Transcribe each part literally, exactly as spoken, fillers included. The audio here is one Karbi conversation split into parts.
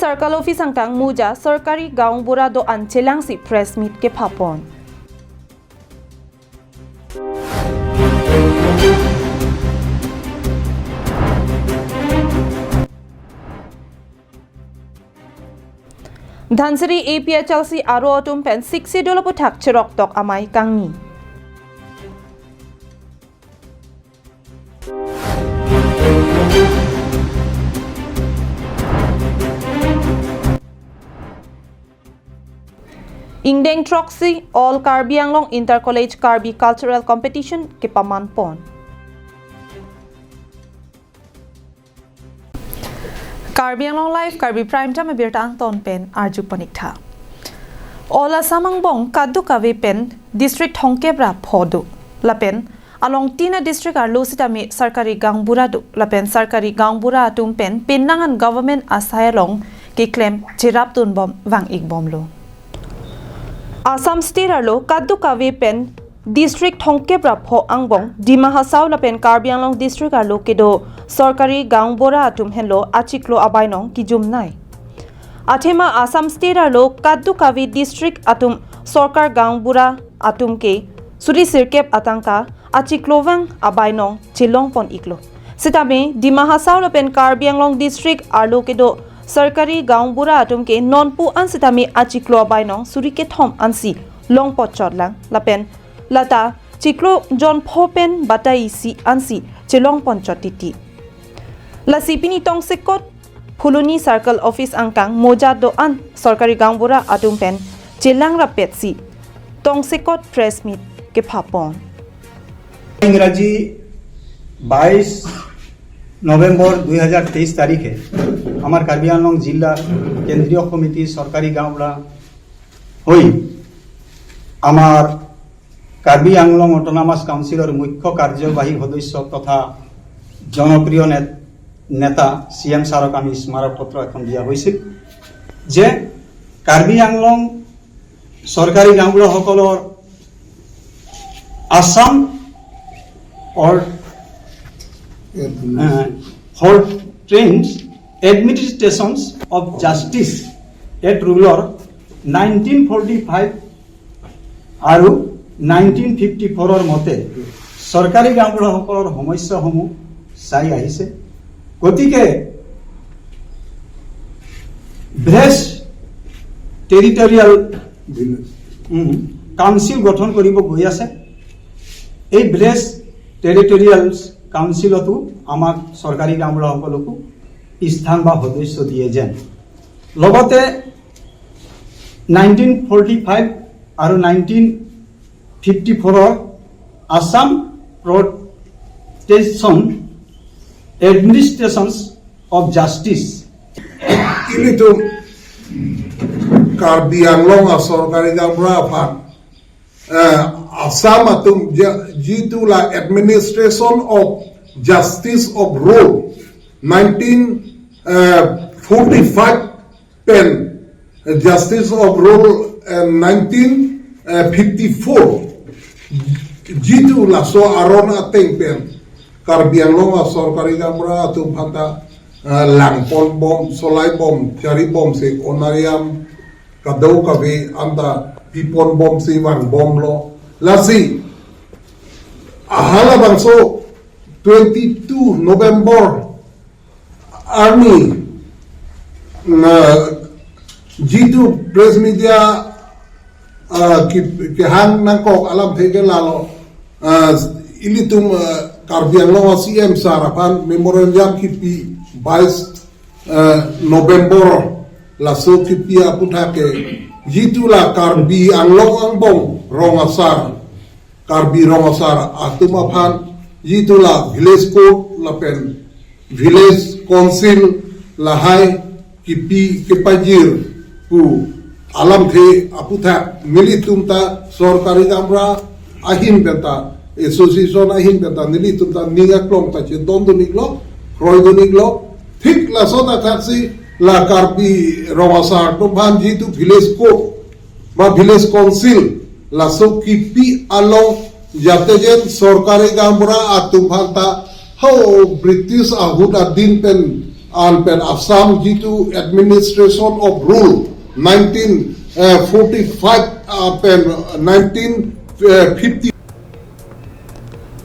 Circle Office angkang Moja sorkari gaonbura do-an chelangsi press meet kephapon. Dhansiri A P H L C aro atum pen Sixth Schedule aputhak cheroktok amei kangni. Ingdeng throksi All Karbi Anglong Inter College Karbi Cultural Competition kepamanpon. Karbi Anglong Live Karbi Prime Time abirta angton pen arju paniktha. All Assam angbong kadokave pen district thomkep ra pho do. Lapen along tin a district arlo sitame sorkari gaonbura do. Lapen sorkari gaonbura atum pen penang an government asai along keklem cherapdunbom vang-ikbomlo. Assam State arlo kadokave pen district thomkep ra pho angbong Dima Hasao lapen Karbi Anglong district arlo kedo sorkari gaonbura atum henlo achiklo abainong kijumnei. Athema Assam State arlo kadokave district atum sorkar gaonbura atum ke suri sirkep atangka achiklo vang abainong chelongpon-iklo. Sitame Dima Hasao lapen Karbi Anglong district arlo kedo sorkari gaonbura atum ke nonpu an sitame achiklo abainong suri kethom ansi longpot chotlang lapen lata chiklo jon pho pen batai isi ansi chelongpon chot titi. Lasi pini tongsekot Phuloni Circle Office angkang Moja do-an sorkari gaonbura atum pen chelang rapetsi tongsekot press meet kephapon. ইংরাজি বাইশ নভেম্বর দুই হাজার তেইশ তারিখে আমার কার্বি আংলং জিলা কেন্দ্রীয় কমিটি সরকারি গাঁওবুঢ়া হৈ আমার কাৰ্বি আংলং অট'নমাছ কাউন্সিলৰ মুখ্য কাৰ্যবাহী সদস্য তথা জনপ্ৰিয় নে-, নেতা চি এম ছাৰক আমি স্মাৰক পত্ৰ এখন দিয়া হৈছিল যে কাৰ্বি আংলং চৰকাৰী গাঁওবুঢ়াসকলৰ আছাম অৰ, আহ, হৰ্টেঞ্চ এডমিনিষ্ট্ৰেশ্যনছ অৱ জাষ্টিছ এক্ট ৰুলৰ নাইনটিন ফৰ্টি ফাইভ আৰু নাইনটিন ফিফটি ফ'ৰৰ মতে চৰকাৰী গাঁওবুঢ়াসকলৰ সমস্যাসমূহ চাই আহিছে। গতিকে ভিলেজ টেৰিটৰিয়েল, উম, কাউন্সিল গঠন কৰিব গৈ আছে। এই ভিলেজ টেৰিটৰিয়েল কাউন্সিলতো আমাক চৰকাৰী গাঁওবুঢ়াসকলকো স্থান বা সদস্য দিয়ে যেন। লগতে নাইনটিন ফৰ্টি ফাইভ আৰু নাইনটিন ফিফটি ফ'ৰৰ আছাম প্ৰটেকশ্যন এডমিনিষ্ট্ৰেশ্যনছ of justice, ilitum Karbi Anglong a sorkari gaonbura aphan, eh, Assam atum ja-, jitu la Administration of Justice of Rule nineteen, eh, forty-five pen, eh, Justice of Rule, eh, nineteen fifty-four, jitu laso aron ateng pen Karbi Anglong a sorkari gaonbura atum aphanta, eh, langponbom, solaibom, charibomsi onariam kadokave anta piponbomsi vangbomlo. Lasi halabangso twenty-two November arni na jitu press media, ah, ki, kehang nangkok alamthe ke lalo, ah, ilitum, ah, Karbi Anglong a C M sir aphan memorandum kipi, vice, ah, November laso kipi aputhak ke jitu la Karbi Anglong angbong rong asar, Karbi rong asar atum aphan jitu la village court lapen village council lahai kipi kepajir pu alamthe aputhak nelitum ta sorkari gaonbura ahin penta, association ahin penta nelitum ta ning aklong ta chedondun-iklo, kroidun-iklo. Thik laso ta thaksi la Karbi rong asar atum aphan jitu village court ba village council laso kipi along jate jen sorkari gaonbura atum aphanta ho British ahut adin pen An pen Assam jitu administration of rule nineteen forty-five, uh, pen nineteen fifty.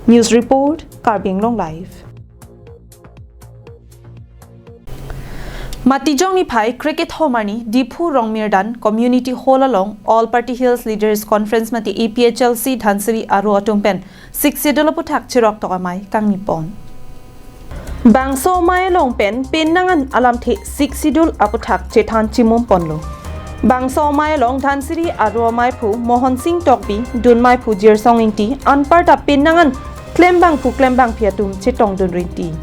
News report, Karbi Anglong Live. Matijong niphai krekethom arni Diphu Rongmirdan Community Hall along All Party Hills Leaders Conference mate A P H L C Dhansiri aro atum pen Sixth Schedule aputhak chirok tok amei kangni pon. Bangso amei along pen penang an alamthe Sixth Schedule aputhak chethan chimum ponlo. Bangso amei along Dhansiri aro ameiphu Mohon Sing Tokbi, dun meiphu Jirsong Ingti, anparta penang an klembangphu klembangphi atum chetongdun rinti.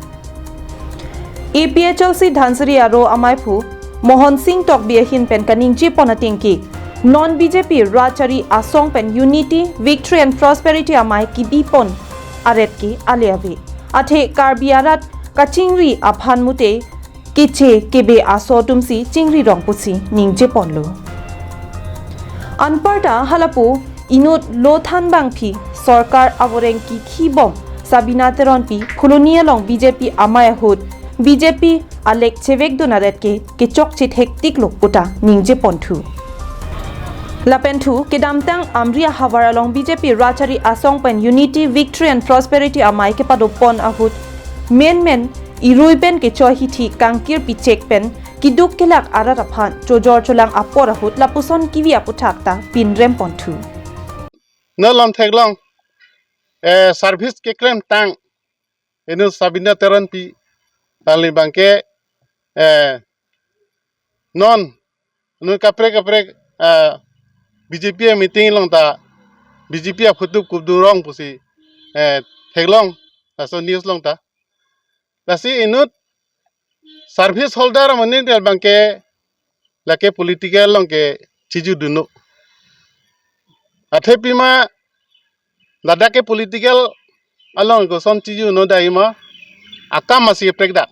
A P H L C Dhansiri aro ameiphu Mohon Sing Tokbi ahin pen kaningje pon atengke, non B J P rachari asong pen Unity, Victory and Prosperity amei kebi pon aret ke ale ave. Athe Karbi arat kachingri aphan mute keche kebe aso atumsi chingri rong pusi ningje ponlo. Anparta halapu inut lo thanbangphi sorkar avoreng kikhi bom Sabina Teronpi Phuloni along B J P amei ahut B J P alek chevekdun aret ke kechokche thektiklo puta ningje ponthu. Lapen thu kedamtang Amri ahavar along B J P rachari asong pen Unity, Victory and Prosperity amei kepado pon ahut menmen irui pen kechohithi kangkir pichek pen keduk kelak arat aphan chojor cholang apor ahut lapuson kevi aputhak ta pinrem ponthu. Nolom theklong, eh, service keklem tang inut Sabina Teronpi, kali abangke, eh, non, non kaprek kaprek, eh, B J P meeting along ta, B J P aphutup kudun rong pusi, eh, theklong, laso news along ta. Lasi inut service holder amonit abangke lake political along ke chijudunlo. Athe pima ladak ke political along koson chijudun dai ma, akam asi prekdak.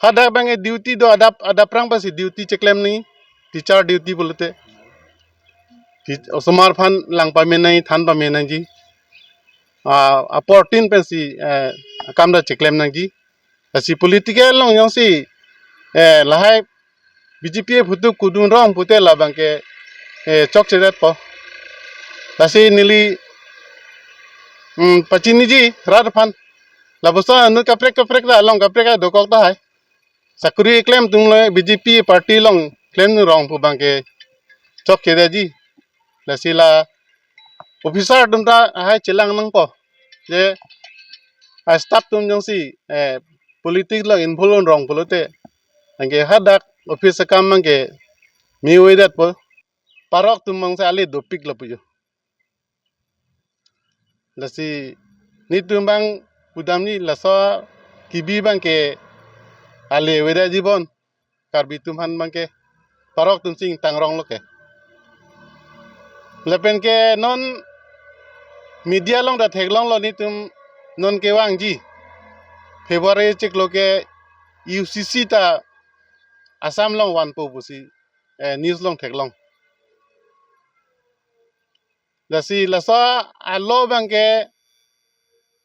Hadak abangke duty do, adap, adaprang pasi duty cheklem nangji, teacher duty pulote. Ti-, osomar aphan lang pame nangji, than pame nangji. Ah, aportin pensi, eh, akam ta cheklem nangji. Lasi political along jongsi, eh, lahai B J P aphutup kudun rong pute labangke, eh, chokchedetpo. Lasi neli, hmm, pachiniji rat aphan. Lapuson anut kaprek kaprek ta along kaprek ta dokok tahai. Sakuri klemdunlo B J P party along klemdun rong pu abangke chokchedetji. Lasi la officer atum ta lahai chelang nangpo. Je a staff atum jongsi, eh, politics along involve rong pulote, anke hadak office akam abangke me-o-edetpo. Parok atum abangsi ale dopiklo pujo. Lasi netum abang pudamji laso kebi abangke ale-o-edetji bon. Karbi atum aphan abangke parok atumsi ingtang ronglo ke. Lapen ke non media along ta theklonglo netum, non kevangji February chiklo ke U C C ta Assam along vanpo pusi, eh, news along theklong. Lasi laso alo abangke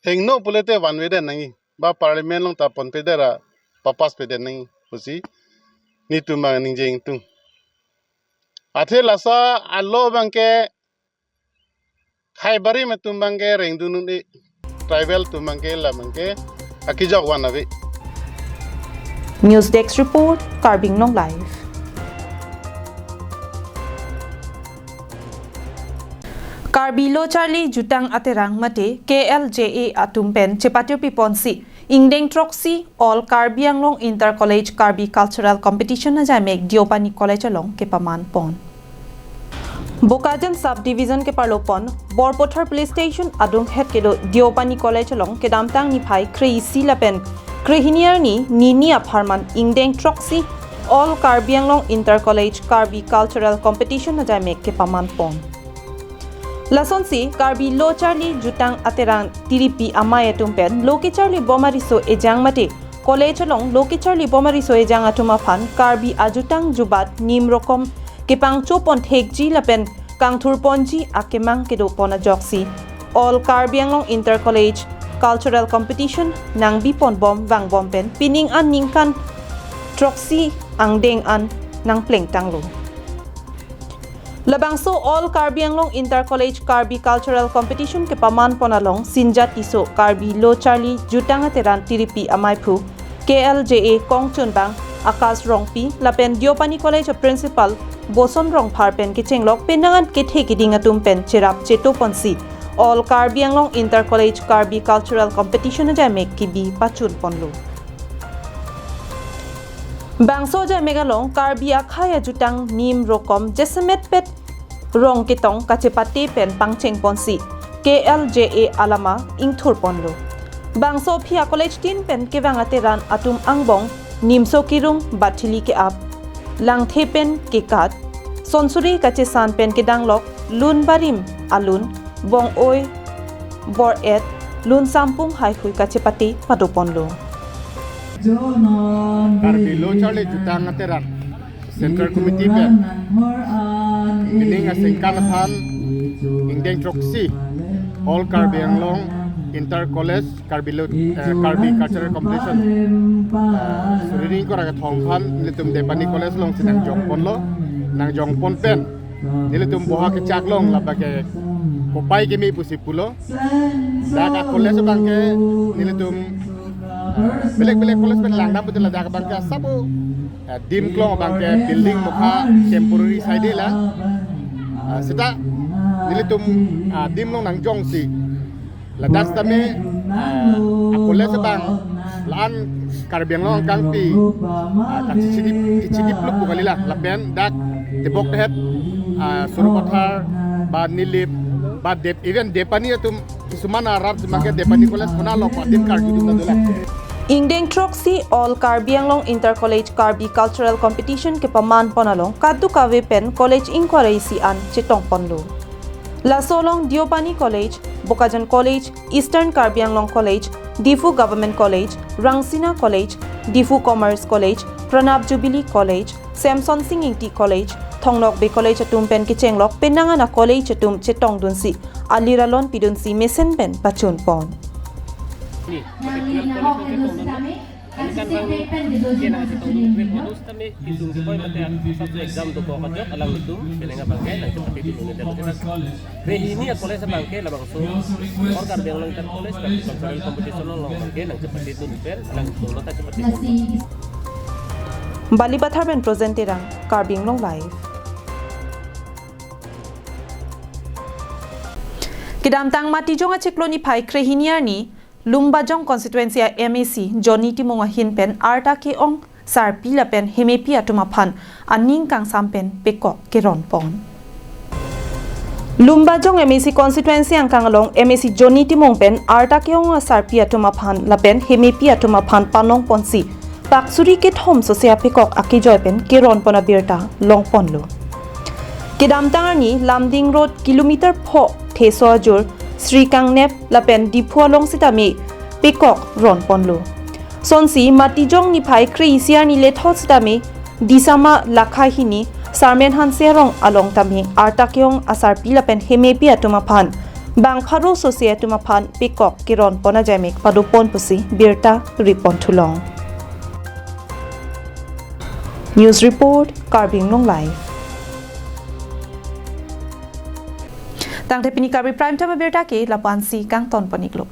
hingno pulote vanvedet nangji. Ba parliament along ta ponpedet ra papass pedet nangji pusi netum abang ningje ingtung. Athe laso alo abangke khaibarim atum abangke rengdun un-e, tribal atum abangke la abangke akejok van ave. News Desk Report, Karbi Anglong Live. Karbi Lo Charli Jutang Aterang mate K L J A atum pen chepatirpi ponsi ingdeng throksi All Karbi Anglong Inter College Karbi Cultural Competition ajaimek Deopani College along kepaman pon. Bokajan Sub Division keparlo pon Borpathar Police Station adunghet kedo Deopani College along kedamtang niphai kre-isi lapen krehini arni nini apharman ingdeng throksi All Karbi Anglong Inter College Karbi Cultural Competition ajaimek kepaman pon. Lasonsi Karbi Lo Charli Jutang Aterang tiripi amei atum pen lo kecharli bom ariso ejang mate college along lo kecharli bom ariso ejang atum aphan Karbi ajutang jubat nim rokom kepangcho pon thekji lapen kangthur ponji akemang kedo pon ajoksi All Karbi Anglong Inter College Cultural Competition nangbi ponbom vangbom pen pining an ningkan throksi angdeng an nangplengtanglo. Labangso All Karbi Anglong Inter College Karbi Cultural Competition kepaman pon along Sinjat Tisso Karbi Lo Charli Jutang Ateran Tiripi Amaiphu K L J A kongchunbang Akash Rongpi lapen Deopani College a Principal Boson Rongphar pen kechenglok penang an kethe keding atum pen cherap cheto ponsi All Karbi Anglong Inter College Karbi Cultural Competition ajaimek kebi pachun ponlo. Bangso ajaimek along Karbi akhei ajutang nim rokom jasemet pet rong ketong kachepate pen pangcheng ponsi K L J A alama ingthur ponlo. Bangso aphi a college tin pen kevang ateran atum angbong Nimso Kirung, Bathili Ke-ap, Langthe pen Kekat, Sonsuri Kachesan pen kedanglok Lun Barim Alun, Bong-oi Bor-et, Lun Sampung Haihui kachepate pado ponlo. Karbi Lo Charli Jutang Ateran Central Committee pen pining aningkan aphan ingdeng throksi All Karbi Anglong Inter College Karbi Lo, eh, Karbi Cultural Competition, eh, suri ingkoi ra kethom aphan nelitum Deopani College alongsi nangjong ponlo, nangjong pon pen nelitum boha kechak along labangke kopai keme pusi pulo. Dak a college abangke nelitum, eh, belek belek college pen langdam putin ladak abangke asap, eh, adim kelong abangke building mokha temporary side la. Eh, seta nelitum, eh, adim along nangjongsi ladak sitame, eh, a college abang la-an Karbi Anglong angkangpi, eh, kachichinip, kachichinip luk pu kali la, lapen dak tebok tehet, eh, Sarupathar ba Nilip ba Deop, even Deopani atum kisuman arat abangke Deopani College konat along adim karjudun ta dolang. Ingdeng throksi All Karbi Anglong Inter College Karbi Cultural Competition kepaman pon along kadokave pen college ingkoi ra isi an chetong ponlo. Laso along Deopani College, Bokajan College, Eastern Karbi Anglong College, Diphu Government College, Rangsina College, Diphu Commerce College, Pranab Jubilee College, Semson Sing Ingti College, Thong Nokbe College atum pen kechenglok penang an a college atum chetongdunsi alir alon pidunsi mesen pen pachun pon. Nangli nahok kedo sitame, kasi pen kedo sitame, exam dokok ajok alanglitum penang abangke nangchepatedun. Krehini a college abangke labangso All Karbi Anglong Inter College Karbi Cultural Competition along abangke nangchepatedun pen alanglitum lo ta chepatedun. Balipathar pen Projen Terang, Karbi Anglong Live. Kedamtang Matijong achiklo niphai krehini arni Lumbajong constituency a M A C Johnny Timung ahin pen arta ke-ong sarpi lapen hemepi atum aphan aning kangsam pen pekok keron pon. Lumbajong M A C constituency angkang along M A C Johnny Timung pen arta ke-ong asarpi atum aphan lapen hemepi atum aphan panong ponsi pak suri kethom sose apekok akejoi pen keron pon abirta long ponlo. Kedamtang arni Lumding Road kilometer pho theso ajur Sri Kangnep lapen Diphu along sitame pekok ron ponlo. Sonsi Matijong niphai kre-isi arni lethot sitame Disama Lakha Hini Sarmen Hanse arong along tame arta ke-ong asarpi lapen hemepi atum aphan bang pharo sose atum aphan pekok keron pon ajaimek pado pon pusi birta ri pon thulong. News report, Karbi Anglong Live. Tangte pini Karbi Prime Time abirta ke lapu-ansi kangton pon iklo.